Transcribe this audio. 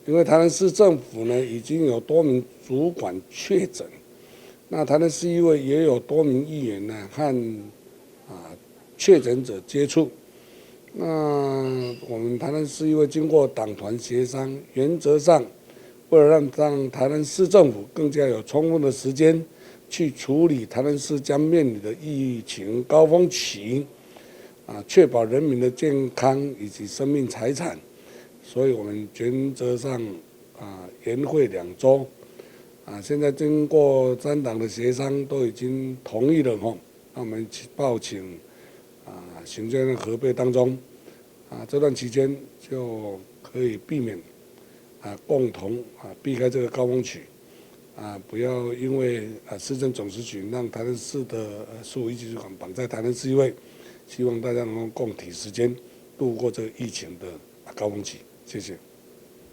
因為台南市政府呢已經有多名主管確診，那台南市議會也有多名議員呢和確診者接觸。那我們台南市議會經過黨團協商，原則上為了讓台南市政府更加有充分的時間去處理台南市將面臨的疫情高峰期，確保人民的健康以及生命財產，所以我們原則上延會2週，現在經過三黨的協商，都已經同意了吼，那我們報請行政院核備當中，這段期間就可以避免共同避開這個高峰期，不要因為市政總質詢讓台南市的事務一級主管綁在台南市議會，希望大家能夠共體時艱，度過這個疫情的高峰期。謝謝。